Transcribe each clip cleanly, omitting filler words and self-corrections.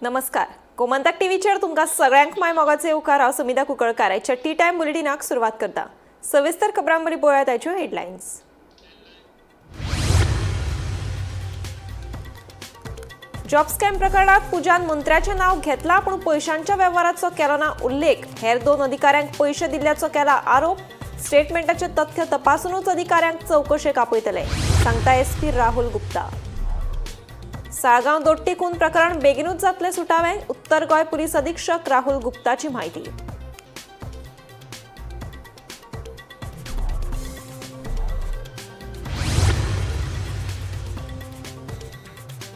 नमस्कार, गोमंतक टीव्हीचेर तुमकां सगळ्यांक माय मोगाचे येवकार. हांव सुमिता कुंकळकार. आयच्या टी टायम बुलेटिनाक सुरवात करता. सविस्तर खबरांवरी पळोवया आयच्यो हेडलायन्स. जॉब स्कॅम प्रकरणात पूजान मंत्र्याचें नाव घेतला, पूण पयशांच्या वेव्हाराचो केलो ना उल्लेख. हेर दोन अधिकाऱ्यांक पयशे दिल्ल्याचो केला आरोप. स्टेटमेंटाचे तथ्य तपासूनच अधिकाऱ्यांक चवकशेक आपयतले, सांगता एसपी राहुल गुप्ता. साळगांव दोट्टी खून प्रकरण बेगिनूच जातले सुटावे, उत्तर गोंय पुलीस अधीक्षक राहुल गुप्ताची माहिती.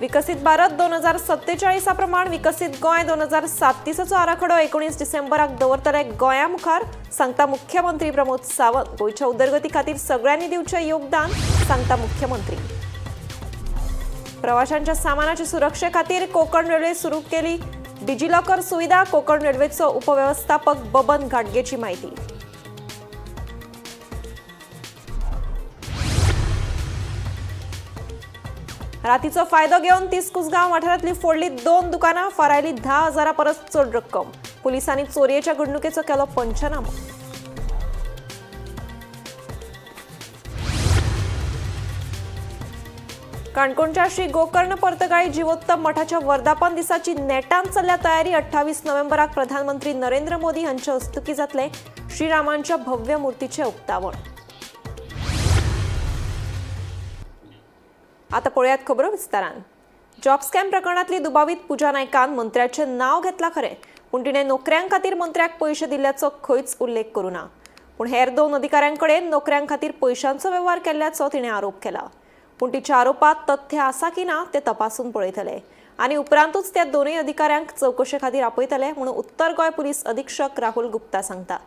विकसित भारत 2047 प्रमाण विकसित गोंय 2037चो आराखडो 19 डिसेंबराक दवरतले गोंया मुखार, सांगता मुख्यमंत्री प्रमोद सावंत. गोंयच्या उदरगती खातीर सगळ्यांनी दिवचें योगदान, सांगता मुख्यमंत्री. प्रवाशांच्या सामानाची सुरक्षे खातीर कोकण रेल्वे सुरू केली डिजिलॉकर सुविधा. कोकण रेल्वेचो उपव्यवस्थापक बबन घाटगेची माहिती. रातीचो फायदो घेवन 30 कुसगांव वाठारांतली फोडली दोन दुकानां, फारायली 10,000 परस चड रक्कम. पुलिसांनी चोरयेच्या घडणुकेचो केलो पंचनामो. काणकोणच्या श्री गोकर्ण पर्तगाळी जिवोत्तम मठाच्या वर्धापन दिसाची नेटान चल्ल्या तयारी. 28 नोव्हेंबराक प्रधानमंत्री नरेंद्र मोदी हांचे हस्तुकी जातले श्रीरामांच्या भव्य मूर्तीचे उक्तावण. आता पळयात खबरो विस्तारान. जॉब स्कॅम प्रकरणातली दुबावीत पूजा नायकान मंत्र्याचें नाव घेतलां खरें, पूण तिणें नोकऱ्यां खातीर मंत्र्याक पयशे दिल्ल्याचो खंयच उल्लेख करूं ना. पूण हेर दोन अधिकाऱ्यां कडेन नोकऱ्यां खातीर पयशांचो वेव्हार केल्ल्याचो तिणें आरोप केला. पूण तिच्या आरोपात तथ्य आसा की ना ते तपासून पळयतले आनी उपरांतूच त्या दोनूय अधिकाऱ्यांक चवकशे खातीर आपयतले, म्हणून उत्तर गोंय पुलीस अधीक्षक राहुल गुप्ता सांगता.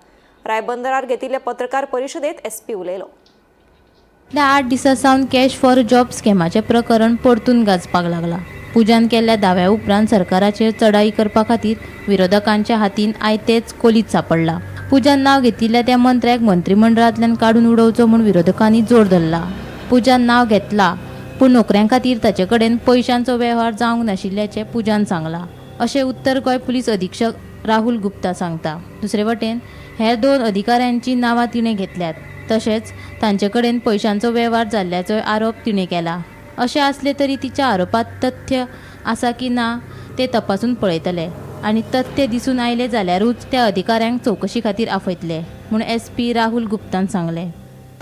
रायबंदरार घेतिल्ले पत्रकार परिशदेत एसपी उलयलो. फाटल्या 8 दिसां सावन कॅश फॉर जॉब स्कॅमाचें प्रकरण परतून गाजपाक लागलां. पुजान केल्ल्या दाव्या उपरांत सरकाराचेर चढाई करपा खातीर विरोधकांच्या हातीन आयतेच कोलीत सांपडला. पुजान नांव घेतिल्ल्या त्या मंत्र्याक मंत्रिमंडळांतल्यान काडून उडोवचो म्हूण विरोधकांनी जोर धरला. पुजान नांव घेतला, पूण नोकऱ्यां खातीर ताचे कडेन पयशांचो वेव्हार जावंक नाशिल्ल्याचें पुजान सांगलां, अशें उत्तर गोंय पुलीस अधीक्षक राहुल गुप्ता सांगता. दुसरे वटेन हेर दोन अधिकाऱ्यांची नांवां तिणें घेतल्यात, तशेंच तांचे कडेन पयशांचो वेव्हार जाल्ल्याचोय आरोप तिणें केला. अशें आसलें तरी तिच्या आरोपांत तथ्य आसा की ना तें तपासून पळयतले आनी तथ्य दिसून आयलें जाल्यारूच त्या अधिकाऱ्यांक चवकशी खातीर आपयतले, म्हूण एस पी राहुल गुप्तान सांगलें.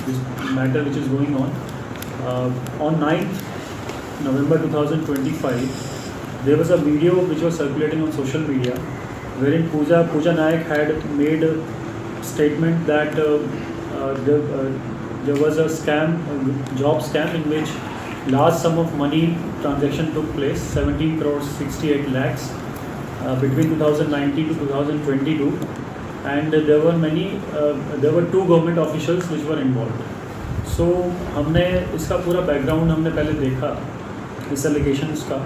This matter which is going on. On 9th November 2025, there was a video which was circulating on social media wherein Pooja Naik had made a statement that there was a scam, a job scam, in which large sum of money transaction took place, 17 crores 68 lakhs between 2019 to 2022, and there were two government officials which were involved. So हमने इसका पूरा background हमने पहले देखा इस allegations का.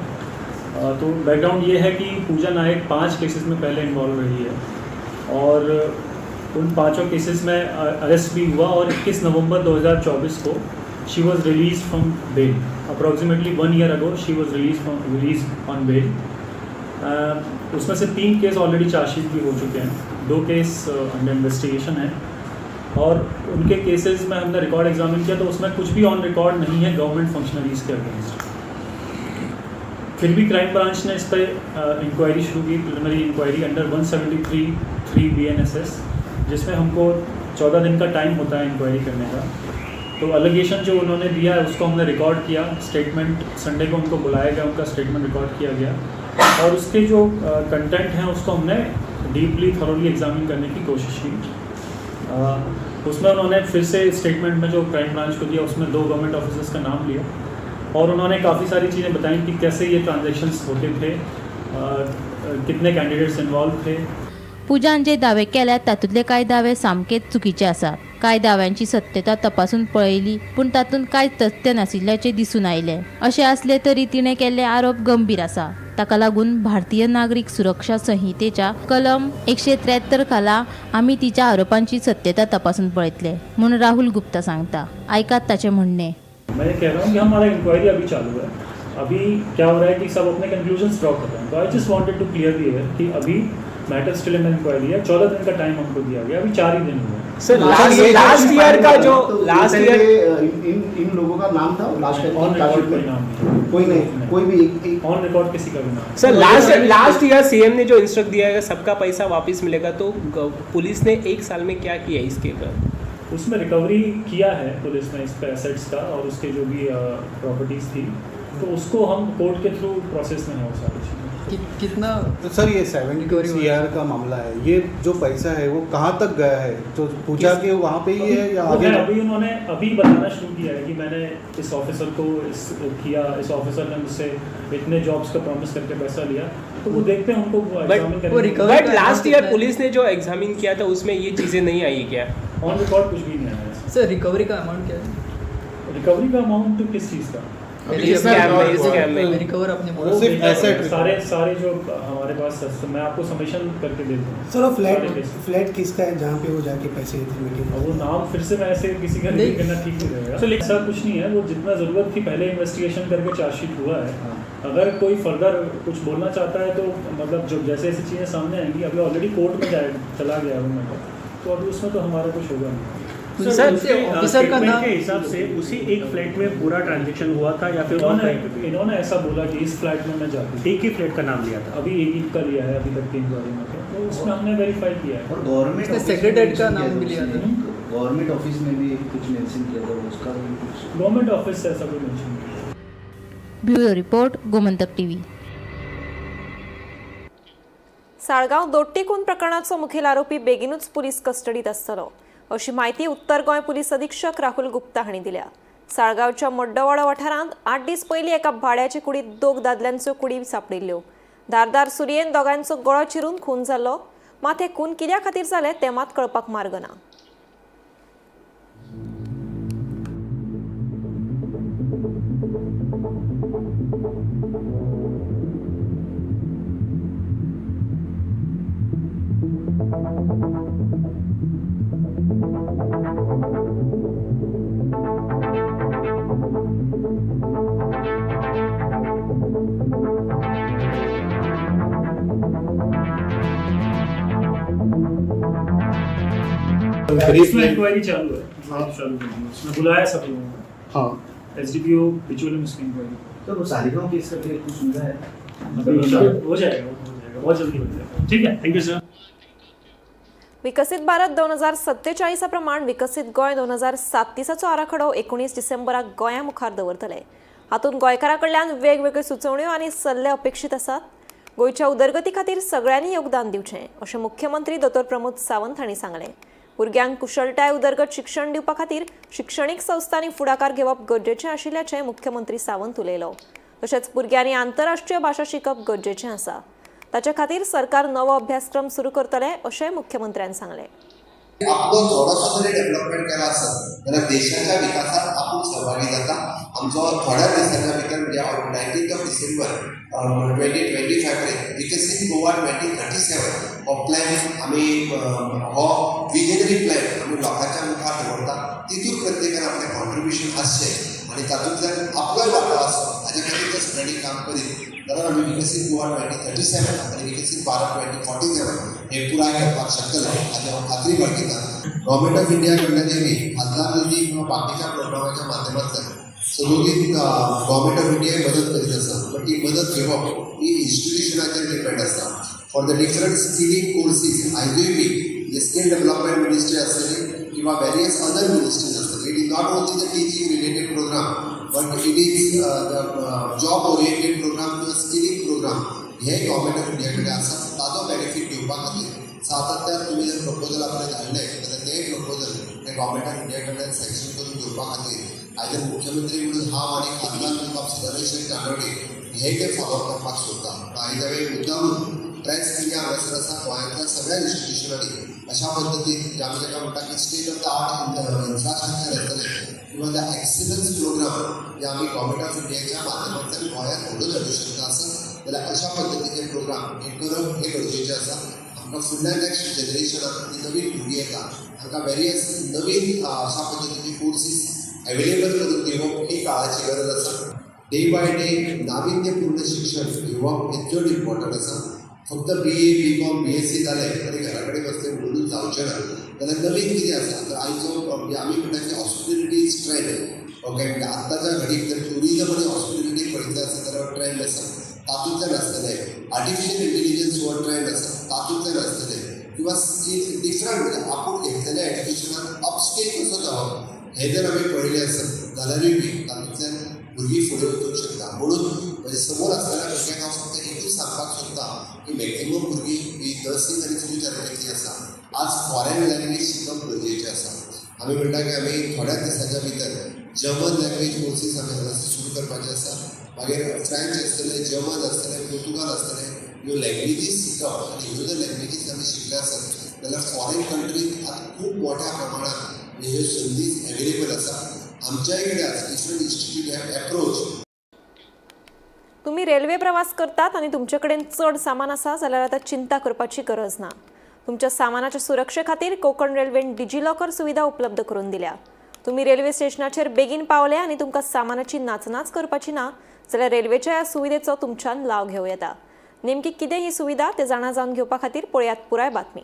तो background ये है कि पूजा नायक पांच केसेस में पहले इन्वॉल्व रही है और उन पांचों केसेस में अरेस्ट भी हुआ और 21 नवंबर 2024 को she was release from bail. Approximately one year ago she was release on bail. उसमें से तीन केस ऑलरेडी चार्जशीट भी हो चुके हैं, दो केस अंडर इन्वेस्टिगेशन है और उनके केसेस में हमने रिकॉर्ड एग्जामिन किया तो उसमें कुछ भी ऑन रिकॉर्ड नहीं है गवर्नमेंट फंक्शनरीज के अगेंस्ट. फिर भी क्राइम ब्रांच ने इस पर इंक्वायरी शुरू की, प्रिलिमिनरी इंक्वायरी अंडर 173(3) बीएनएसएस, जिसमें हमको 14 दिन का टाइम होता है इंक्वायरी करने का. तो अलिगेशन जो उन्होंने दिया है, उसको हमने रिकॉर्ड किया. स्टेटमेंट, संडे को उनको बुलाया गया, उनका स्टेटमेंट रिकॉर्ड किया गया और उसके जो कंटेंट हैं, उसको हमने डीपली, थरोली एग्जामिन करने की कोशिश की. उसमें उन्होंने फिर से स्टेटमेंट में जो क्राइम ब्रांच को दिया, उसमें दो गवर्नमेंट ऑफिसर्स का नाम लिया और उन्होंने काफ़ी सारी चीज़ें बताई कि कैसे ये ट्रांजेक्शन्स होते थे, कितने कैंडिडेट्स इन्वॉल्व थे. पुजान जे दावे केल्यात तातूंतले कांय दावे सामकेच चुकीचे आसात. कांय दाव्यांची सत्यता तपासून पळयली, पूण तातूंत कांय तथ्य नाशिल्ल्याचें दिसून आयलें. अशें आसलें तरी तिणें केल्ले आरोप गंभीर आसा. ताका लागून भारतीय नागरीक सुरक्षा संहितेच्या कलम 173 खाला आमी तिच्या आरोपांची सत्यता तपासून पळयतले, म्हूण राहुल गुप्ता सांगता. आयकात ताचें म्हणणें. मैं ये कह रहा हूँ कि हमारा इंक्वायरी अभी चालू है. अभी क्या हो रहा है कि सब अपने कंक्लूजन्स ड्रॉ कर रहे हैं। तो I just wanted to clear the air कि अभी मैटर स्टिल इन इंक्वायरी है। 14 दिन का टाइम हमको दिया गया, अभी 4 ही दिन हुए हैं। सर, लास्ट ईयर का जो तो last year in in in लोगों का नाम था लास्ट टाइम ऑन रिकॉर्ड कोई नाम नहीं, कोई नहीं, कोई भी एक ऑन रिकॉर्ड किसी का भी नाम। Sir, last last year CM ने जो इंस्ट्रक्ट दिया है सबका पैसा वापस मिलेगा, तो पुलिस ने एक साल में क्या किया इसके ऊपर? उसमें रिकवरी किया है पुलिस ने इस पे एसेट्स का और उसके जो भी प्रॉपर्टीज़ थी, तो उसको हम कोर्ट के थ्रू प्रोसेस में है वो सारी चीज़ें। कितना तो सर, ये 72 रिकवरी हुआ सीआर का मामला है, ये जो पैसा है वो कहाँ तक गया है? जो पूजा के वहाँ पे ही है या वो आगे? है, अभी उन्होंने अभी बताना शुरू किया है कि मैंने इस ऑफिसर को इस किया, इस ऑफिसर ने मुझसे इतने जॉब्स का प्रॉमिस करके पैसा लिया, तो वो देखते हैं उनको एग्जामिन वो करेंगे। recovery but का लास्ट amount year कितना है? पुलिस ने जो एग्जामिन किया था उसमें ये चीज़ें नहीं आई क्या? ऑन रिकॉर्ड कुछ भी नहीं आया है। सर, रिकवरी का अमाउंट क्या है? रिकवरी का अमाउंट किस चीज़ का? पहले इस स्कैम में, इस स्कैम में रिकवर आपने वो बोला। सिर्फ देखना asset पड़ेगा। सारे सारे जो हमारे पास, मैं आपको सबमिशन करके दे दूँगा। सर, वो सारे फ्लैट cases। फ्लैट किसका है जहाँ पे वो जाके पैसे मीटिंग? और वो नाम फिर से मैं ऐसे किसी का नहीं। रिवील करना ठीक नहीं रहेगा। तो लेकिन ऐसा कुछ नहीं है, वो जितना ज़रूरत थी पहले इन्वेस्टिगेशन करके चार्जशीट हुआ है। अगर कोई फर्दर कुछ बोलना चाहता है तो मतलब जो जैसे ऐसी चीज़ें सामने आएंगी, अभी ऑलरेडी कोर्ट में जाए चला गया है वो मैटर, तो अभी उसमें तो हमारा कुछ होगा नहीं। सर, उसके ऑफिसर का नाम के हिसाब से उसी एक फ्लैट में पूरा ट्रांजैक्शन हुआ था या फिर और इन्होंने कहीं पे भी? इन्होंने ऐसा बोला कि इस फ्लैट में मैं जाती हूँ। एक ही फ्लैट का नाम लिया था। अभी एक ही का लिया है अभी तक की इंक्वायरी में, तो उसमें हमने वेरीफाई किया है। और गवर्नमेंट उसने सेक्रेटरी का नाम भी लिया था। गवर्नमेंट ऑफिस में भी कुछ मेंशन किया था, उसका भी कुछ गवर्नमेंट ऑफिस से ऐसा कोई मेंशन नहीं है। Bureau report, Gomantak TV. Saligao दोट्टी खून प्रकरणाचो मुखेल आरोपी बेगीनूच पुलीस कस्टडीत आसतलो अशी म्हायती उत्तर गोंय पुलीस अधीक्षक राहुल गुप्ता हांणी दिल्या। साळगांवच्या मड्डवाडो वाठारांत 8 दीस पयलीं एका भाड्याचे कुडींत 2 दादल्यांच्यो कुडी सांपडिल्ल्यो। धारदार सुरयेन दोगांचो गळो चिरून खून जाल्लो। मात हे खून कित्या खातीर जाले तें मात कळपाक मार्ग ना। इसमें इंक्वायरी चालू है, आप चालू करेंगे, उसमें बुलाया सब लोगों को। हाँ, एस डी पी ओ बिचौली में उसकी इंक्वायरी तो वो सालिगांव केस का फिर कुछ मिला है? अभी हो जाएगा, हो जाएगा, बहुत जल्दी हो जाएगा। ठीक है, thank you sir. विकसीत भारत 2047 प्रमाण विकसीत गोंय 2037 आराखडो 19 डिसेंबराक गोंया मुखार दवरतले। हातूंत गोंयकारां कडल्यान वेगवेगळ्यो सुचोवण्यो आनी सल्ले अपेक्षीत आसात। गोंयच्या उदरगती खातीर सगळ्यांनी योगदान दिवचें अशें मुख्यमंत्री दोतोर प्रमोद सावंत हांणी सांगलें। भुरग्यांक कुशळटाय उदरगत शिक्षण दिवपा खातीर शिक्षणीक संस्थांनी फुडाकार घेवप गरजेचें आशिल्ल्याचें मुख्यमंत्री सावंत उलयलो। तशेंच भुरग्यांनी आंतरराष्ट्रीय भाशा शिकप गरजेचें आसा, ताचे खातीर सरकार नवो अभ्यासक्रम सुरू करतले अशेंय मुख्यमंत्र्यान सांगलें। आपलो थोडोसो जरी डेव्हलपमेंट केला आसत जाल्यार देशाच्या विकासात आपूण सहभागी जाता। आमचो थोड्या दिसांच्या भितर म्हणजे 19 ऑफ डिसेंबर 2025 पर्यंत विकसीत गोवा 2037 हो प्लॅन आमी हो विजनरी प्लॅन आमी लोकांच्या मुखार दवरता। तितून प्रत्येकान आपलें कॉन्ट्रिब्युशन आसचें आनी तातूंतल्यान आपलोय वांटो आसचो हाजे खातीर ते सगळ्यांनी काम करीत जाल्यार आमी विकसीत गोवा 2037 आनी विकसीत भारत 2047 हे पुराय करपाक शकतले हाजी हांव खात्री बाळगितां। गव्हर्मेंट ऑफ इंडिया कडल्यान बी खासदार निधी किंवा बाकीच्या प्रोग्रामाच्या माध्यमांतल्यान सगळी गव्हर्मेंट ऑफ इंडिया मदत करीत आसा, बट ती मदत घेवप ही इन्स्टिट्युशनाचेर डिपेंड आसता। For the different skilling courses आयजूय बी जे स्कील डेव्हलपमेंट मिनिस्ट्री आसतली किंवा वेरियस अदर मिनिस्ट्रीज आसतली, it is not only the teaching related program but it is the job oriented program किंवा स्किलिंग प्रोग्राम हे गव्हर्मेंट ऑफ इंडिया कडेन आसा। ताजो बेनिफीट घेवपा खातीर सातत्यान तुमी जर प्रपोजल आपलें धाडलें जाल्यार तें प्रपोजल हें गव्हर्मेंट ऑफ इंडिया कडल्यान सँक्शन करून घेवपा खातीर आयज मुख्यमंत्री म्हणून हांव आनी खासदार म्हणून सदानंद शेट तानवडे हे ते फॉलो करपाक सोदता। आयज हांवें मुद्दामून प्रेस मिडिया हांगासर आसा, गोंयांतल्या सगळ्या इन्स्टिट्युशनांनी अशा पद्दतीन जे आमी ताका म्हणटा की state of the art infrastructure आसतलें किंवा the excellence programme जे आमी गव्हर्मेंट ऑफ इंडियाच्या माध्यमांतल्यान गोंयांत घडोवन हाडूंक शकता आसत जाल्यार अशा पद्दतीचे प्रोग्राम हे करप हे गरजेचें आसा। आमकां फुडल्या नॅक्स्ट जनरेशनाक जी नवीन भुरगीं येता तांकां वेरियस नवीन अशा पद्दतीचे कोर्सीस एवेलेबल करून दिवप ही काळाची गरज आसा। डे बाय डे नाविन्यपूर्ण शिक्षण घेवप हें चड इम्पॉर्टंट आसा. फक्त BA BCom BSc जालें आनी घरा कडेन बसलें म्हणून जावचें ना, जाल्यार नवीन कितें आसा तर आयचो म्हणजे आमी म्हणटा की हॉस्पिटेलिटी is trend. Okay, म्हणजे आत्ताच्या घडीक जर ट्युरिजम आनी हॉस्पिटेलिटी पळयतले आसत जाल्यार ट्रेंड आसा, तातूंतल्यान आसतलें. आर्टिफिशियल इंटेलिजन्स हो ट्रेंड आसा, तातूंतल्यान आसतलें. किंवा एक डिफरंट म्हणजे आपूण घेतलेल्या एज्युकेशनान अपस्केल कसो जावप हें जर आमी पळयलें आसत जाल्यारूय बी तातूंतल्यान भुरगीं फुडें वचूंक शकता. म्हणून म्हणजे समोर आसलेल्या भुरग्यांक हांव फक्त एकूच सांगपाक सोदता की मॅक्झिमम भुरगीं ही नर्सींग आनी फिजियोथेरपींतली आसा. आज फॉरेन लँग्वेज शिकप गरजेचें आसा. आमी म्हणटा की आमी थोड्याच दिसांच्या भितर जर्मन लँग्वेज कोर्सीस आमी हांगासर सुरू करपाचे आसा. मागीर फ्रेंच आसतलें, जर्मन आसतलें, पुर्तुगाल आसतलें. ह्यो लँग्वेजीस शिकप आनी ह्यो जर लँग्वेजीस आमी शिकले आसत जाल्यार फॉरेन कंट्रीज आतां खूब मोठ्या प्रमाणात ह्यो संदी एवेलेबल आसा. आमच्याय कडेन आज डिफरंट इन्स्टिट्यूट have approach. तुम्ही रेल्वे प्रवास करतात आनी तुमचे कडेन चड सामान आसा जाल्यार आतां चिंता करपाची गरज ना. तुमच्या सामानाच्या सुरक्षे खातीर कोंकण रेल्वेन डिजिलॉकर सुविधा उपलब्ध करून दिल्या. तुम्ही रेल्वे स्टेशनाचेर बेगीन पावले आनी तुमकां सामानाची नाचनाच करपाची ना जाल्यार रेल्वेच्या ह्या सुविधेचो तुमच्यान लाव घेवं येता. नेमकी कितें ही सुविधा ते जाणा जावन घेवपा खातीर पळयात पुराय बातमी.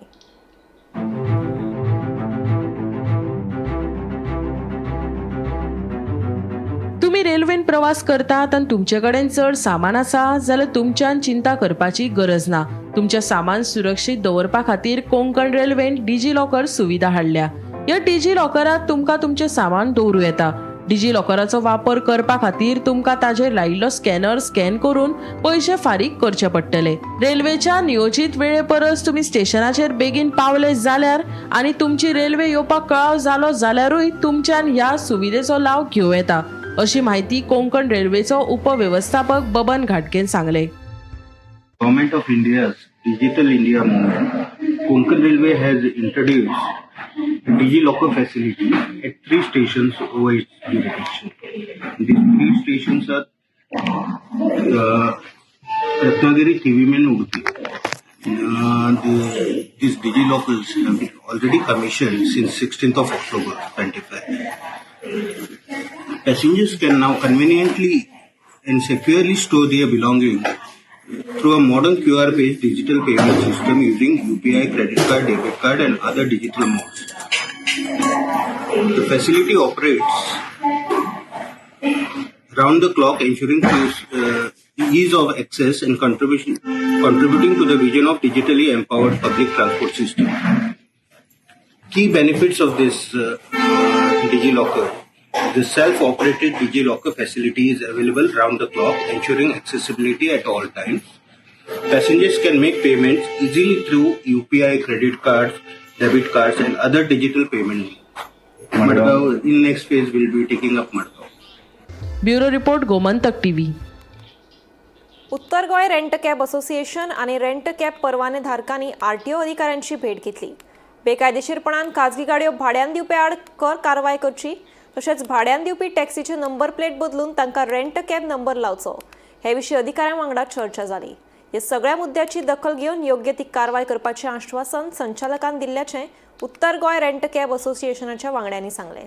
तुमी रेल्वेन प्रवास करतात आनी तुमचे कडेन चड सामान आसा जाल्यार तुमच्यान चिंता करपाची गरज ना. तुमचें सामान सुरक्षीत दवरपा खातीर कोंकण रेल्वेन डिजी लॉकर सुविधा हाडल्या. ह्या डिजी लॉकरांत तुमकां तुमचें सामान दवरूं येता. डिजी लॉकराचो वापर करपा खातीर तुमकां ताजेर लायिल्लो स्कॅनर स्कॅन करून पयशे फारीक करचे पडटले. रेल्वेच्या नियोजीत वेळे परस तुमी स्टेशनाचेर बेगीन पावले जाल्यार आनी तुमची रेल्वे येवपाक कळाव जालो जाल्यारूय तुमच्यान ह्या सुविधेचो लाव घेवं येता, अशी माहिती कोंकण रेल्वेचो उपवेवस्थापक बबन घाटगेन सांगले. Government of India's Digital India movement, Konkan Railway has introduced DigiLocker facility at 3 stations over its jurisdiction. These 3 stations are Ratnagiri, Thivim and Udupi. These DigiLockers have been already commissioned since 16th of October 25. Passengers can now conveniently and securely store their belongings through a modern QR-based digital payment system using UPI, credit card, debit card and other digital modes. The facility operates round the clock, ensuring ease of access and contributing to the vision of digitally empowered public transport system. Key benefits of this DigiLocker. The self-operated DigiLocker facility is available round the clock, ensuring accessibility at all times. Passengers can make payments easily through UPI, credit cards, debit cards and other digital payment. Madgaon, in next phase, will be taking up Madgaon. Bureau Report, Gomantak TV. Uttar Goa rent cab association आनी rent cab परवाने धारकांनी RTO अधिकाऱ्यांची भेट घेतली. बेकायदेशीरपणान खाजगी गाडयो भाड्यान दिवपी आड कर कारवाय करची, तशेंच भाड्यान दिवपी टॅक्सीचे नंबर प्लेट बदलून तांकां रेंट कॅब नंबर लावचो हे विशीं अधिकाऱ्यां वांगडा चर्चा जाली. ह्या सगळ्या मुद्द्याची दखल घेवन योग्य ती कारवाय करपाचें आश्वासन संचालकान दिल्ल्याचें उत्तर गोंय रेंट कॅब असोसिएशनाच्या वांगड्यांनी सांगलें.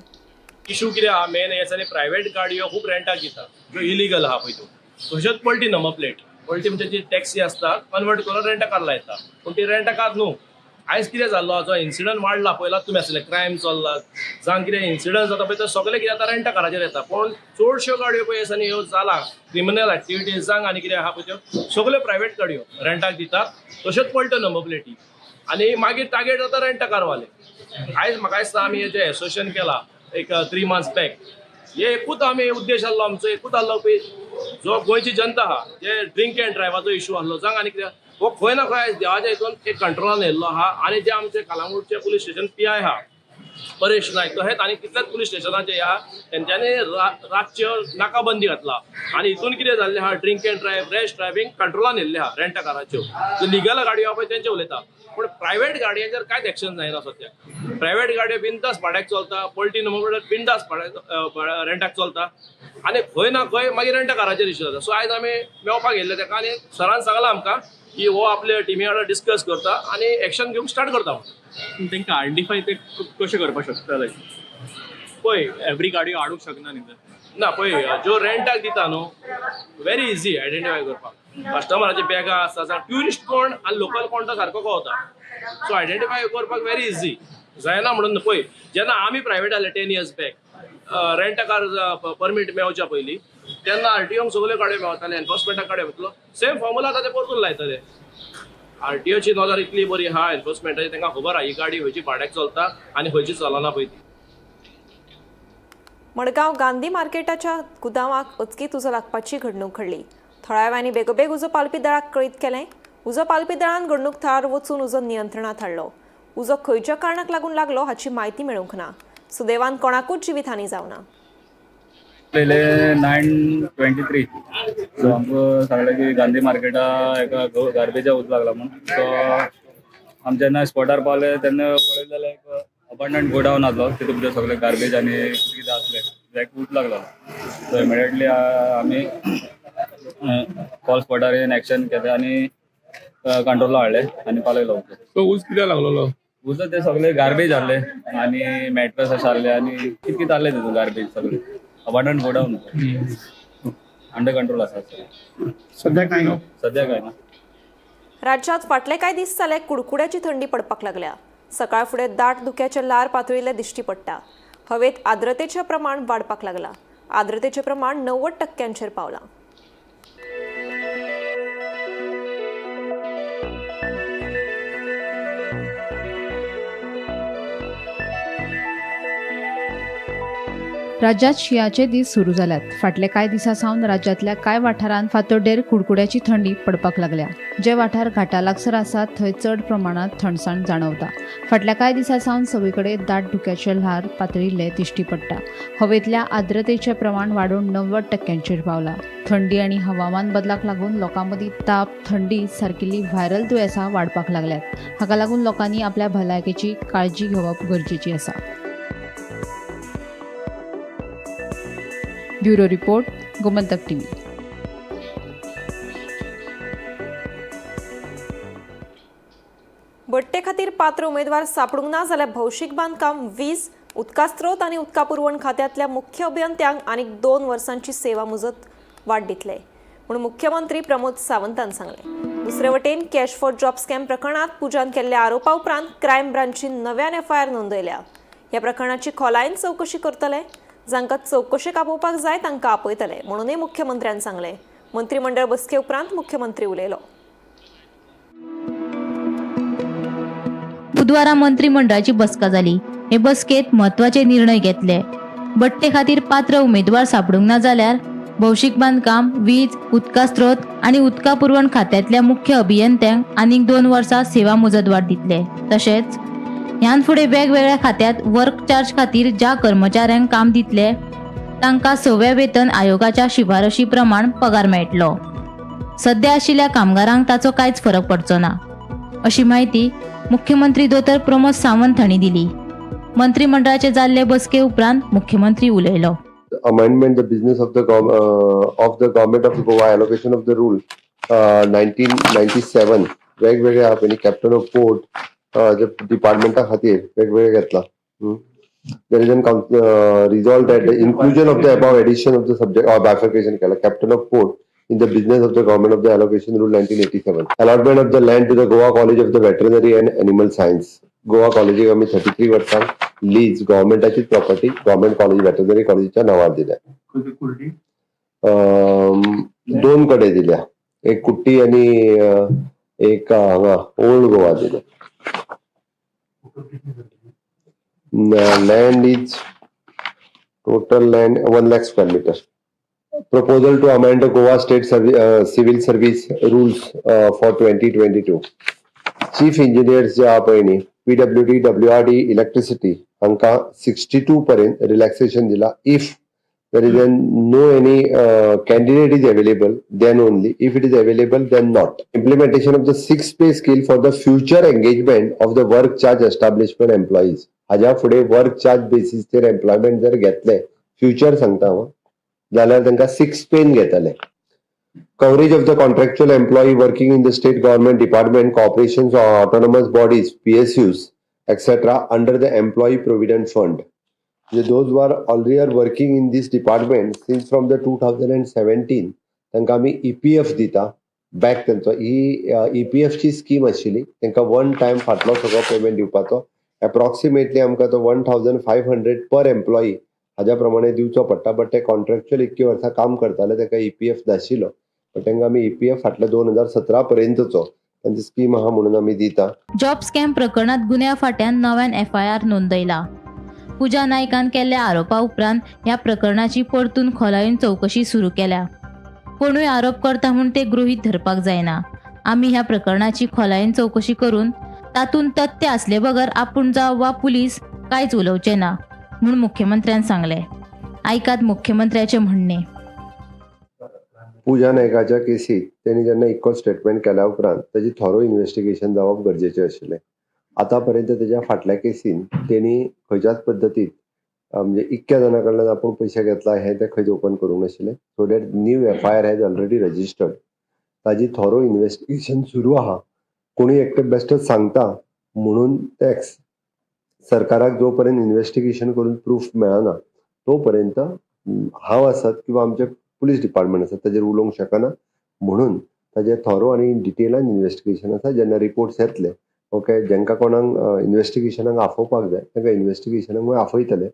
इशू कितें आहा मेन हे आसा, प्रायवेट गाडयो खूब रेंटाक दिता ज्यो इलिगल आहा पळय त्यो, तश्योच पलटी नंबर प्लेट पलटी म्हणजे जी टॅक्सी आसता कन्वर्ट करून रेंटा कार लायता, पूण ती रेंटा कार न्हू. आयज कितें जाल्लो जो इन्सिडंट वाडला पळयला तुमी आसले क्रायम चल्ला जावं कितें इन्सिडंट जाता पळय तो सगळें कितें आतां रेंटा काराचेर येता, पूण चडश्यो गाडयो पळय आसा न्ही ह्यो जाला क्रिमिनल एक्टिविटीज जावं आनी कितें आहा पळय त्यो सगळ्यो प्रायवेट गाडयो रेंटाक दितात, तश्योच पलट्यो नंबर प्लेटी आनी मागीर टार्गेट जाता रेंटा कारवाले. आयज म्हाका दिसता आमी हेजें एसोसिएशन केलां एक 3 months back, हे एकूच आमी उद्देश आहलो आमचो, एकूच आहलो पळय जो गोंयची जनता आहा जे ड्रिंक एंड ड्रायव्हाचो इशू आहलो जावं आनी कितें हो खंय ना खंय आयज देवाच्या हितून एक कंट्रोलान येयल्लो आहा. आनी जे आमचे कलांगूटचे पुलीस स्टेशन PI आहा परेश नायक तशेंच आनी कितल्याच पुलीस स्टेशनाचे आहा तेंच्यांनी रातच्यो नाकाबंदी घातला आनी हितून कितें जाल्लें आहा drink and drive rash driving कंट्रोलान येयल्लें आहा रेंटा काराच्यो. ज्यो लिगल गाडयो आहा पळय तेंचे उलयता, पूण प्रायवेट गाडयांचेर कांयच एक्शन जायना सद्याक. प्रायवेट गाडयो बिंदास भाड्याक चलता, पलटी नंबर बिंदास भाड्याक रेंटाक चलता आनी खंय ना खंय मागीर रेंटा काराचेर इशू जाता. सो आयज आमी मेळपाक येयल्ले तेका आनी सरान सांगलां आमकां की हो आपल्या टिमी वांगडा डिस्कस करता आनी एक्शन घेवंक स्टार्ट करता. तांकां आयडेंटिफाय ते कशें करपाक शकता? लायक पळय एवरी गाडयो हाडूंक शकना न्ही ते. ना पळय, ज्यो रेंटाक दिता न्हू, व्हेरी इझी आयडेंटिफाय करपाक. कस्टमराचे बॅगां आसता, ट्युरिस्ट कोण आनी लोकल कोण तो सारको कळता. सो आयडेंटिफाय करपाक व्हेरी इझी जायना म्हणून. पळय, जेन्ना आमी प्रायवेट आसले 10 years back, rent car permit मेवच्या पयलीं, तेन्ना आरटीओंक सगल्यो गाडयो मेवताले, एनफोर्समेंटाक गाडयो मेवतलो. सेम फॉर्मुला आतां ते परतून लायतले. आरटीओची नजर इतली बरी आहा एनफोर्समेंटाची, तांकां खबर आहा ही गाडी खंयची भाड्याक चलता आनी खंयची चलना पळय ती. मडगांव गांधी मार्केटाच्या गुदांवाक अचकीत उजो लागपाची घडणूक घडली. थळाव्यांनी बेगोबेग उजो पालपी दळाक कळीत केलें. उजो पालपी दळान घडणूक थळार वचून उजो नियंत्रणात हाडलो. उजो खंयच्या कारणाक लागून लागलो हाची म्हायती मेळूंक ना. सुदैवान कोणाकूच जिवीतहानी जावना. पयले 9:23, सो आमकां सांगलें की गांधी मार्केटा एका गार्बेजा उजो लागला म्हूण. सो आमी जेन्ना स्पॉटार पावले तेन्ना पळयलें जाल्यार एक अबंडंट गोडावन आसलो. तितून भितर सगळें गार्बेज आनी कितें कितें आसलें, एक उजो लागलो. सो इमिडिएटली आमी कॉल स्पॉटार येवन एक्शन केलें आनी कंट्रोला हाडलें आनी पालयलो. सो ऊस कित्याक लागलेलो? उजो ते सगळे गार्बेज आहले आनी मॅट्रस अशें आहले आनी कितें कितें आहले तितून, गार्बेज सगळे. अबंडंट गोडावन, अंडर कंट्रोल आसा. सध्या काय ना? सध्या काय ना. राज्यात फाटले कांय दीस जाले कुडकुड्याची थंडी पडपाक लागल्या. सकाळ फुडें दाट धुक्याचे ल्हार पातळिल्लें दिश्टी पडटा. हवेत आर्द्रतेचें प्रमाण वाडपाक लागलां. आर्द्रतेचें प्रमाण 90 टक्क्यांचेर पावलां. राज्यात शिंयाचे दीस सुरू जाल्यात. फाटले कांय दिसां सावन राज्यांतल्या कांय वाठारांत फांतोडेर कुडकुड्याची थंडी पडपाक लागल्या. जे वाठार घाटा लागसर आसात थंय चड प्रमाणात थंडसाण जाणवता. फाटल्या कांय दिसां सावन सगळे कडेन दाट धुक्याचे ल्हार पातळिल्ले दिश्टी पडटा. हवेंतल्या आर्द्रतेचें प्रमाण वाडून 90 टक्क्यांचेर पावलां. थंडी आनी हवामान बदलाक लागून लोकां मदीं ताप, थंडी सारकिल्ली व्हायरल दुयेंसां वाडपाक लागल्यात. हाका लागून लोकांनी आपल्या भलायकेची काळजी घेवप गरजेची आसा. Bureau report, Gomantak TV. बडटे खातीर पात्र उमेदवार सापडूंक ना जाल्यार भौशीक बांदकाम, वीज, उदका स्रोत आनी उदका पुरवण खात्यांतल्या मुख्य अभियंत्यांक आनीक 2 वर्सांची सेवा मुजत वाड दितले म्हूण मुख्यमंत्री प्रमोद सावंतान सांगलें. दुसरे वटेन कॅश फॉर जॉब स्कॅम प्रकरणात पुजान केल्ल्या आरोपा उपरांत क्रायम ब्रांचीन नव्यान एफआयआर नोंदयल्या. ह्या प्रकरणाची खोलायेन चवकशी करतले. जांकां चवकशेक आपोवपाक जाय तांकां आपयतले म्हणूनय मुख्यमंत्र्यान सांगलें. मंत्रीमंडळ बसके उपरांत मुख्यमंत्री उलयलो. बुधवारा मंत्रिमंडळाची बसका जाली. हे बसकेत म्हत्वाचे निर्णय घेतले. बडटे खातीर पात्र उमेदवार सापडूंक ना जाल्यार भौशीक बांदकाम, वीज, उदका स्रोत आनी उदका पुरवण खात्यांतल्या मुख्य अभियंत्यांक आनीक 2 वर्सां सेवा मुजतवाड दितले. तशेंच ह्यान फुडें वेगवेगळ्या खात्यांत वर्क चार्ज खातीर ज्या कर्मचाऱ्यांक काम दितले तांकां सव्या वेतन आयोगाच्या शिफारशी प्रमाण पगार मेळटलो. सध्या आशिल्ल्या कामगारांक ताचो कांयच फरक पडचो ना, अशी म्हायती मुख्यमंत्री दोतोर प्रमोद सावंत हांणी दिली. मंत्रिमंडळाचे जाल्ले बसके उपरांत मुख्यमंत्री उलयलो. Amendment the business of the government of Goa, allocation of the rule 1997, वेगवेगळे आहा. कॅप्टन ऑफ पोर्ट जे डिपार्टमेंटा खातीर वेगवेगळे घेतला. There is an resolve that the inclusion of the above addition of the subject or bifurcation केला captain of port in the business of the government of the allocation rule 1987. Allotment of the land to the Goa College of the Veterinary and Animal Science. Goa कॉलेजीक आमी 33 वर्सां lease, गव्हर्मेंटाचीच property, government college, veterinary कॉलेजीच्या नांवार दिल्या. दोन कडे दिल्या, एक कुट्टी आणि एक हांगा ओल्ड गोवा दिल्या. Land is total land 1 lakh square meter. Proposal to amend the Goa State Civil Service Rules for 2022. Chief Engineers जे आहा पळय न्ही, पीडब्ल्यूडी, डब्ल्यूआरडी, इलेक्ट्रिसिटी, हांकां 62 पर्यंत रिलॅक्सेशन दिला. If there is an no any candidate is available, then only. If it is available, then not. Implementation of the six pay scale for the future engagement of the work charge establishment employees. हाज्या फुडें work charge बेसीसचेर employment जर घेतले, future सांगता हांव, जाल्यार तांकां six pen घेतले. Coverage of the contractual employee working in the state government department, corporations or autonomous bodies, PSUs, etc. under the Employee Provident Fund. म्हणजे those are already are working in this department since from the 2017, तांकां आमी EPF दिता back. तेंचो ही ईपीएफची scheme आशिल्ली. तांकां one time फाटलो सगळो payment दिवपाचो. एप्रॉक्सिमेटली आमकां तो 1500 पर एम्प्लॉई हाज्या प्रमाणे दिवचो पडटा. बट ते कॉन्ट्रॅक्च्युअल इतकी वर्सां काम करताले, ताका ईपीएफ नाशिल्लो. बट तांकां आमी ईपीएफ फाटल्या 2017 पर्यंतचो तांची स्कीम आहा म्हणून आमी दिता. जॉब स्कॅम प्रकरणात गुन्यांव फांट्यान नव्यान एफआयआर नोंदयला. पूजा नायकान केल्ल्या आरोपा उपरांत ह्या प्रकरणाची परतून खोलायेन चवकशी सुरू केल्या. कोणूय आरोप करता म्हूण ते गृहीत धरपाक जायना. आमी ह्या प्रकरणाची खोलायेन चवकशी करून तातूंत तथ्य आसले बगर आपूण जावं वा पुलीस कांयच उलोवचे ना म्हूण मुख्यमंत्र्यान सांगलें. आयकात मुख्यमंत्र्याचें म्हणणें. पूजा नायकाच्या केसीत तेणी जेन्ना इतको स्टेटमेंट केल्या उपरांत ताजी थोरो इन्वेस्टिगेशन जावप गरजेचें आशिल्लें. आतां पर्यंत तेज्या फाटल्या केसीन तेणी खंयच्याच पद्दतीन, म्हणजे इतक्या जाणां कडल्यान आपूण पयशे घेतला हें तें खंयच ओपन करूंक नाशिल्लें. So that new FIR has already registered. ताजी थोरो इन्वेस्टिगेशन सुरू आहा. कोणूय एकटे बेश्टेच सांगता म्हणून टॅक्स सरकाराक जो पर्यंत इन्वेस्टिगेशन करून प्रूफ मेळना तो पर्यंत हांव आसत किंवा आमचे पुलीस डिपार्टमेंट आसत ताजेर उलोवंक शकना. म्हणून ताजें थोरो आनी डिटेलान इन्वेस्टिगेशन आसा. जेन्ना रिपोर्ट्स येतले, ओके, जेंकां कोणाक इन्वेस्टिगेशनाक आफोवपाक जाय तांकां इन्वेस्टिगेशनाक आफयतले.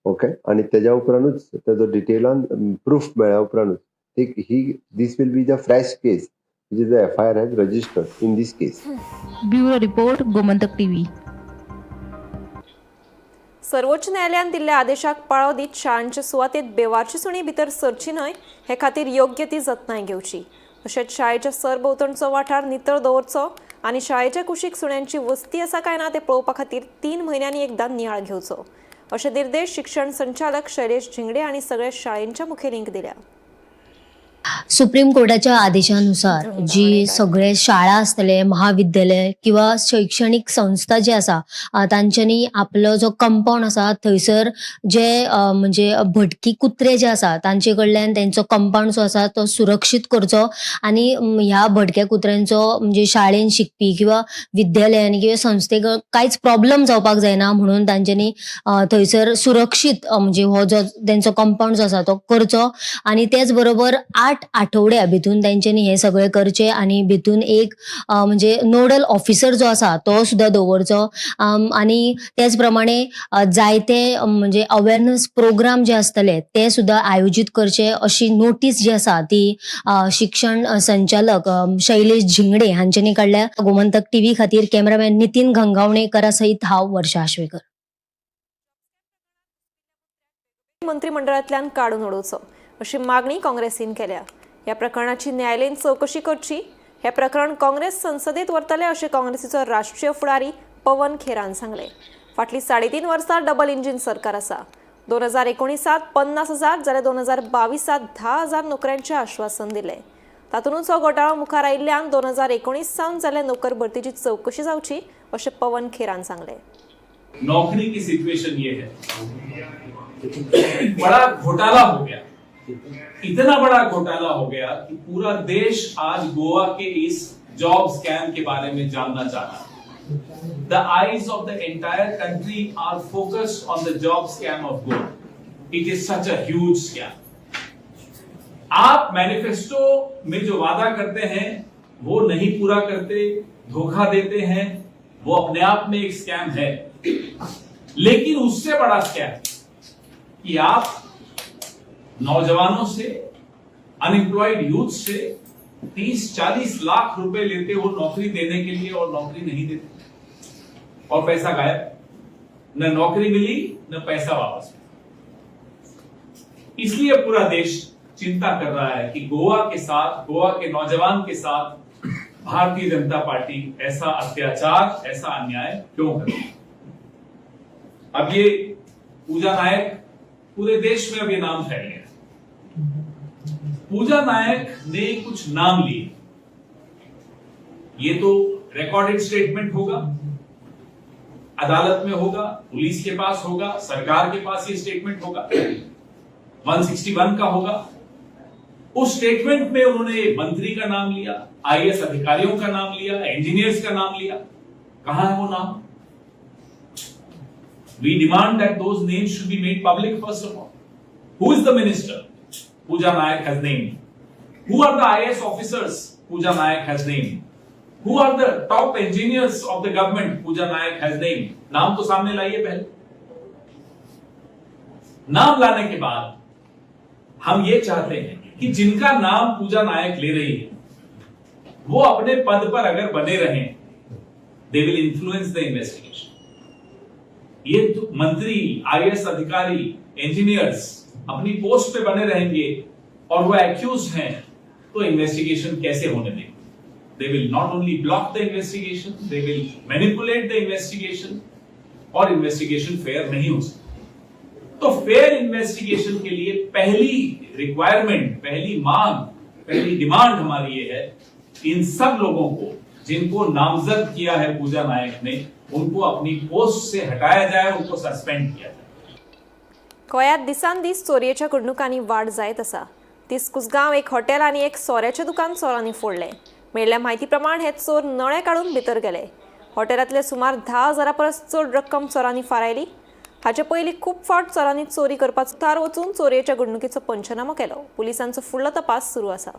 ओके, आनी तेज्या उपरांतूच तेजो डिटेलान प्रूफ मेळ्ळ्या उपरांतूच एक ही this will be the fresh case which is the FIR has registered in this case. Bureau report, Gomantak TV. सर्वोच्च न्यायालयान दिल्ल्या आदेशाक पाळो दीत शाळांचे सुवातेत बेवारशी सुणी भितर सरची न्हय हे खातीर योग्य ती जतनाय घेवची. तशेंच शाळेच्या सरभोंवतणचो वाठार नितळ दवरचो आनी शाळेच्या कुशीक सुण्यांची वस्ती आसा काय ना ते पळोवपा खातीर 3 म्हयन्यांनी एकदां नियाळ घेवचो अशे निर्देश शिक्षण संचालक शैलेश झिंगडे आनी सगळ्या शाळेंच्या मुखेलींक दिल्या. सुप्रीम कोर्टाच्या आदेशानुसार जी सगळे शाळा आसतले, महाविद्यालय किंवा शैक्षणिक संस्था जी आसा, तांच्यांनी आपलो जो कंपाउंड आसा थंयसर जे म्हणजे भटकी कुत्रे जे आसा तांचे कडल्यान तेंचो कंपाउंड जो आसा तो सुरक्षीत करचो आनी ह्या भटक्या कुत्र्यांचो म्हणजे शाळेन शिकपी किंवा विद्यालयांनी किंवा संस्थेक कांयच प्रॉब्लम जावपाक जायना म्हणून तांच्यांनी थंयसर सुरक्षीत म्हणजे हो जो तेंचो कंपाउंड जो आसा तो करचो. आनी तेच बरोबर 8 आठवड्या भितून तेंच्यांनी हे सगळे करचे आनी भितून एक म्हणजे नोडल ऑफिसर जो आसा तो सुद्दां दवरचो. आनी तेच प्रमाणे जायते म्हणजे अवेरनस प्रोग्राम जे आसतले ते सुद्दां आयोजीत करचे अशी नोटीस जी आसा ती शिक्षण संचालक शैलेश झिंगडे हांच्यांनी काडल्या. गोमंतक टीव्ही खातीर कॅमेरामॅन नितीन गंगावणेकरा सहित हांव वर्षा आश्वेकर. मंत्रिमंडळांतल्यान काडून उडोवचो अशी मागणी काँग्रेसीन केल्या. ह्या प्रकरणाची न्यायालयीन चवकशी करची. हे प्रकरण काँग्रेस संसदेत व्हरतले अशें काँग्रेसीचो राष्ट्रीय फुडारी पवन खेरान सांगलें. फाटलीं 3.5 वर्सां डबल इंजीन सरकार आसा. 2019 50,000 जाल्यार 2022 10,000 नोकऱ्यांचें आश्वासन दिलें. तातूंतच हो घोटाळो मुखार आयिल्ल्यान 2019 सावन जाल्ल्या नोकर भरतीची चवकशी जावची अशें पवन खेरान सांगलें. नौकरी की सिचुएशन ये है, बड़ा घोटाला हो गया, इतना बड़ा घोटाला हो गया कि पूरा देश आज गोवा के इस जॉब स्कैम के बारे में जानना चाह रहा है. The eyes of the entire country are focused on the job scam of Goa. It is such a huge scam. आप मैनिफेस्टो में जो वादा करते हैं वो नहीं पूरा करते, धोखा देते हैं, वो अपने आप में एक स्कैम है. लेकिन उससे बड़ा स्कैम कि आप नौजवानों से, अनएम्प्लॉयड यूथ से 30-40 लाख रुपए लेते हो नौकरी देने के लिए और नौकरी नहीं देते और पैसा गायब, न नौकरी मिली न पैसा वापस मिला. इसलिए पूरा देश चिंता कर रहा है कि गोवा के साथ, गोवा के नौजवान के साथ भारतीय जनता पार्टी ऐसा अत्याचार, ऐसा अन्याय क्यों कर रही है. अब ये पूजा नायक पूरे देश में अब ये नाम फैल गया. पूजा नायक ने कुछ नाम लिए, ये तो रिकॉर्डेड स्टेटमेंट होगा, अदालत में होगा, पुलिस के पास होगा, सरकार के पास ये स्टेटमेंट होगा, 161 का होगा. उस स्टेटमेंट में उन्होंने मंत्री का नाम लिया, आईएएस अधिकारियों का नाम लिया, इंजीनियर्स का नाम लिया. कहां है वो नाम? We demand that those names should be made public first of all. Who is the minister Pooja Naik has named? Who are the IAS officers Pooja Naik has named? Who are the top engineers of the government Pooja Naik has named? नाम तो सामने लाइए पहले। नाम लाने K बाद हम ये चाहते हैं कि जिनका नाम पूजा नायक ले रही है वो अपने पद पर अगर बने रहें, they will influence the investigation. ये तो मंत्री, आईएएस अधिकारी, इंजीनियर्स अपनी पोस्ट पे बने रहेंगे और वो एक्यूज हैं तो इन्वेस्टिगेशन कैसे होने देंगे? They will not only block the investigation, they will manipulate the investigation Aur investigation fair नहीं हो सकती। तो फेयर इन्वेस्टिगेशन के लिए पहली रिक्वायरमेंट, पहली मांग, पहली डिमांड हमारी ये है, इन सब लोगों को जिनको नामजद किया है पूजा नायक ने, उनको अपनी पोस्ट से हटाया जाए, उनको सस्पेंड किया जाए। गोंयांत दिसान दीस चोरयेच्या घडणुकांनी वाड जायत आसा। तीस कुसगांव एक हॉटेल आनी एक सोऱ्याचें दुकान चोरांनी फोडलें। मेळिल्ल्या म्हायती प्रमाण हे चोर नळे काडून भितर गेले। हॉटेलांतले सुमार 10,000 परस चड रक्कम चोरांनी फारायली। हाचे पयलीं खूब फावट चोरांनी चोरी करपाचो थार वचून चोरयेच्या घडणुकीचो पंचनामो केलो। पुलिसांचो फुडलो तपास सुरू आसा।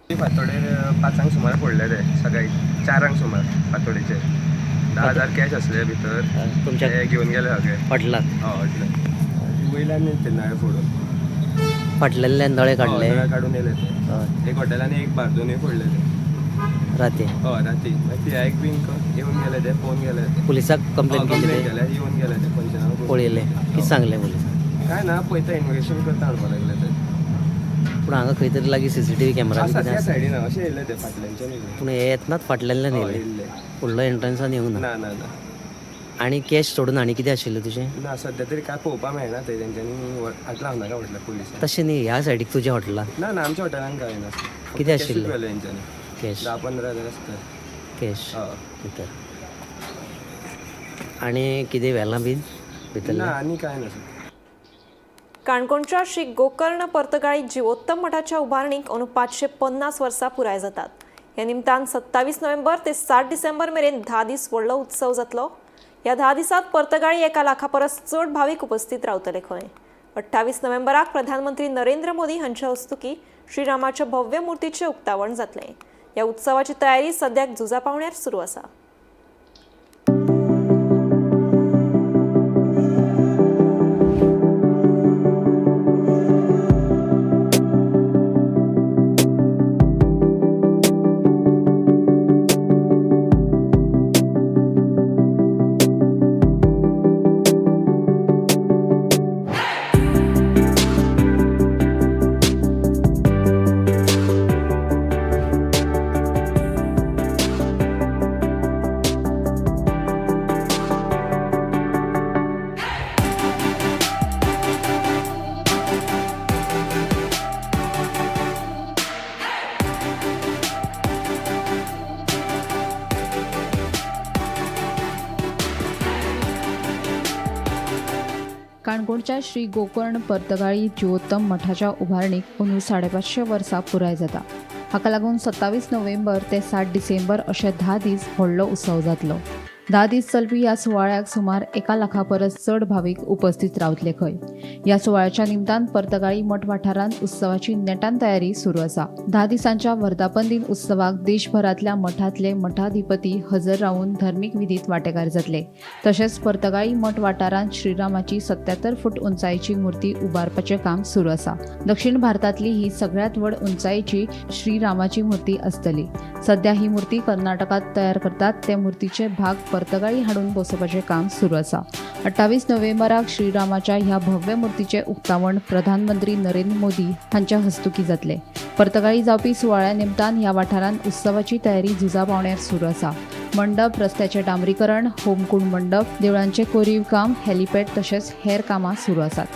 फातोडेर 5 सुमार फोडले ते सकाळी 4 सुमार फातोडेचे 10,000 कॅश आसले भितर, ते घेवन गेले सगळे हॉटेलात। हय हॉटेलात वयल्यान ते नळे फोडून फाटलेले नळे काडले, नळे काडून येयले ते एक हॉटेलान एक बार दोनूय फोडले ते राती। हय राती मागीर एक बीन येवन गेले ते पळोवन गेले ते पुलिसाक कंप्लेन केली, येवन गेले ते पंचनामा पळयले। कितें सांगलें पुलिसाक? काय ना, पळयता इन्वेस्टिगेशन करता म्हणपाक लागले ते। पूण हांगा खंय तरी लागीं सीसीटीव्ही कॅमेरा आसा त्या सायडीन अशें येयले ते फाटल्यानच्यान येयले। पूण हे येतनाच फाटल्यान येयले, फुडलो एंट्रन्सान येवंक ना। ना ना। आनी कॅश सोडून आनी कितें आशिल्लें तुजें? ना, सद्या तरी काय पळोवपाक मेळना ते तेंच्यांनी हातला नाका म्हटल्यार पुलिसांक। तशें न्ही, ह्या सायडीक तुज्या हॉटेलान? ना ना, आमच्या हॉटेलान काय ना। कितें आशिल्लें तेंच्यांनी? कॅश 10-15 हजार आसता कॅश भितर। आनी कितें व्हेलां बीन भितर? ना, आनी काय ना। काणकोणच्या श्री गोकर्ण पर्तगाळी जिवोत्तम मठाच्या उबारणीक अंदू 550 वर्सां पुराय जातात। ह्या निमतान 27 नोव्हेंबर ते 7 डिसेंबर मेरेन 10 दीस व्हडलो उत्सव जातलो। ह्या 10 दिसांत पर्तगाळी 1 लाखा परस चड भावीक उपस्थित रावतले खंय। 28 नोव्हेंबराक प्रधानमंत्री नरेंद्र मोदी हांच्या हस्तुकी श्रीरामाच्या भव्य मूर्तीचें उक्तावण जातलें। ह्या उत्सवाची तयारी सद्याक झुजा पावण्यार सुरू आसा। काणकोणच्या श्री गोकर्ण पर्तगाळी जिवोत्तम मठाच्या उबारणीक अंदू 550 वर्सां पुराय जाता। हाका लागून 27 नोव्हेंबर ते 7 डिसेंबर अशे 10 दीस व्हडलो उत्सव जातलो। 10 दीस चलपी ह्या सुवाळ्याक सुमार 1 लाखा परस चड भावीक उपस्थित रावतले खंय। ह्या सुवाळ्याच्या निमतान पर्तगाळी मठ वाठारांत उत्सवाची नेटान तयारी सुरू आसा। 10 दिसांच्या वर्धापन दिन उत्सवाक देशभरांतल्या मठांतले मठाधिपती हजर रावून धर्मीक विधीत वांटेकार जातले। तशेंच पर्तगाळी मठ वाठारांत श्रीरामाची 77 फूट उंचायेची मूर्ती उबारपाचें काम सुरू आसा। दक्षिण भारतांतली ही सगळ्यांत व्हड उंचायेची श्रीरामाची मूर्ती आसतली। सध्या ही मूर्ती कर्नाटकांत तयार करतात। ते मूर्तीचे भाग पर्तगाळी हाडून बसोवपाचें काम सुरू आसा। 28 नोव्हेंबराक श्रीरामाच्या ह्या भव्य मूर्तीचें उक्तावण प्रधानमंत्री नरेंद्र मोदी हांच्या हस्तुकी जातलें। पर्तगाळी जावपी सुवाळ्या निमतान ह्या वाठारांत उत्सवाची तयारी झुजा पावण्यार सुरू आसा। मंडप, रस्त्याचें डांबरीकरण, होमकुंड मंडप, देवळांचें कोरीव काम, हेलिपॅड तशेंच हेर कामां सुरू आसात।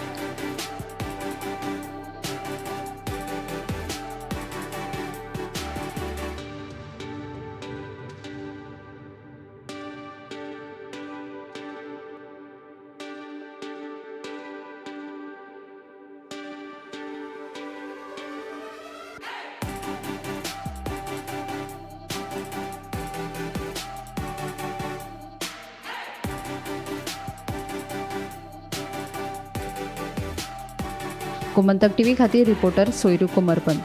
गोमंतक टीव्ही खातीर reporter Soyru Komarpant.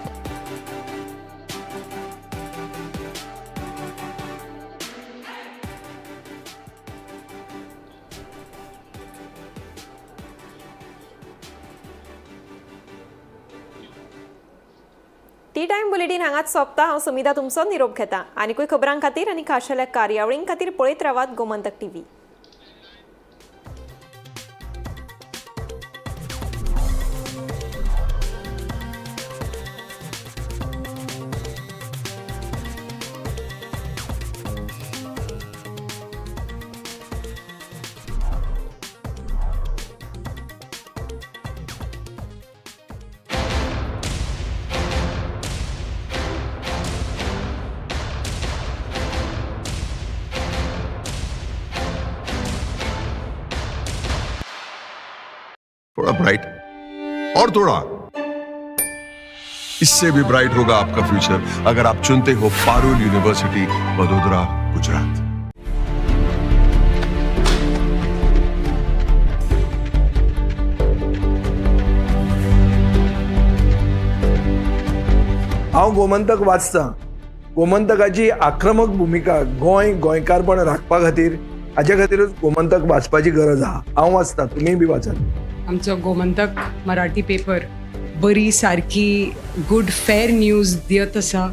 Tea time bulletin हांगाच सोंपता. हांव समिता तुमचो निरोप घेता. आनीकूय खबरां खातीर आनी खाशेल्या कार्यावळीं खातीर पळयत रावात गोमंतक टीव्ही. थोड़ा ब्राइट और थोड़ा इससे भी ब्राइट होगा आपका फ्यूचर अगर आप चुनते हो पारुल यूनिवर्सिटी, वडोदरा, गुजरात। हांव गोमंतक वाचतां. गोमंतकाची आक्रमक भुमिका गोंय गोंयकारपण राखपा खातीर, हाजे खातीरूच गोमंतक वाचपाची गरज आहा. हांव वाचतां, तुमीय बी वाचात. आमचो गोमंतक मराठी पेपर बरी सारकी गुड फेर न्यूज दियत आसा,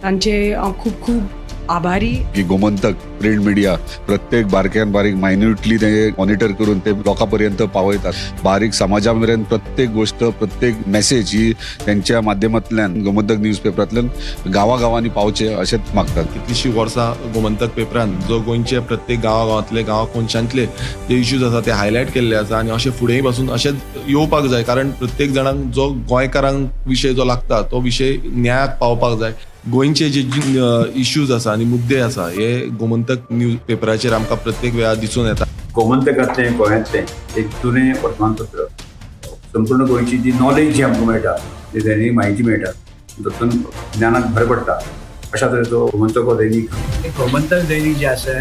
तांचे हांव खूब खूब आभारी. की गोमंतक प्रिंट मिडिया प्रत्येक बारक्यान बारीक मायन्युटली ते मॉनिटर करून ते लोकां पर्यंत पावयतात. बारीक समाजा मेरेन प्रत्येक गोष्ट, प्रत्येक मेसेज ही त्यांच्या माध्यमांतल्यान गोमंतक न्यूज पेपरांतल्यान गांवागांवांनी पावचे अशेंच मागतात. कितलीशीं वर्सां गोमंतक पेपरान जो गोंयचे प्रत्येक गांवागांवांतले, गांवा कोनशांतले जे इश्यूज आसा ते हायलायट केल्ले आसा आनी अशें फुडेंय पासून अशेंच येवपाक जाय, कारण प्रत्येक जाणांक जो गोंयकारांक विशय जो लागता तो विशय न्यायाक पावपाक जाय. गोंयचे जे इश्यूज आसा आनी मुद्दे आसा हे गोमंतक न्यूज पेपराचेर आमकां प्रत्येक वेळार दिसून येता. गोमंतकांतलें गोंयांतलें एक जुनें वर्तमानपत्र, संपूर्ण गोंयची जी नॉलेज जी आमकां मेळटा, जी दैनीक म्हायती मेळटा, तातूंत ज्ञानाक भर पडटा. अशा तरेचो गोमंतक हो दैनीक. गोमंतक दैनीक जें आसा,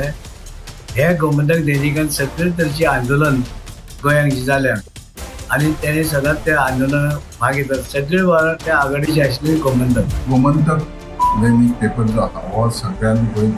हे गोमंतक दैनिकान सगळे तरेचें आंदोलन गोंयांत जें जालें आनी तेणें सदांच त्या आंदोलनाक भाग घेतला. सगळे वेळार त्या आघाडीचे आशिल्ले गोमंतक. गोमंतक दैनीक पेपर जो आसा हो सगळ्यान गोंय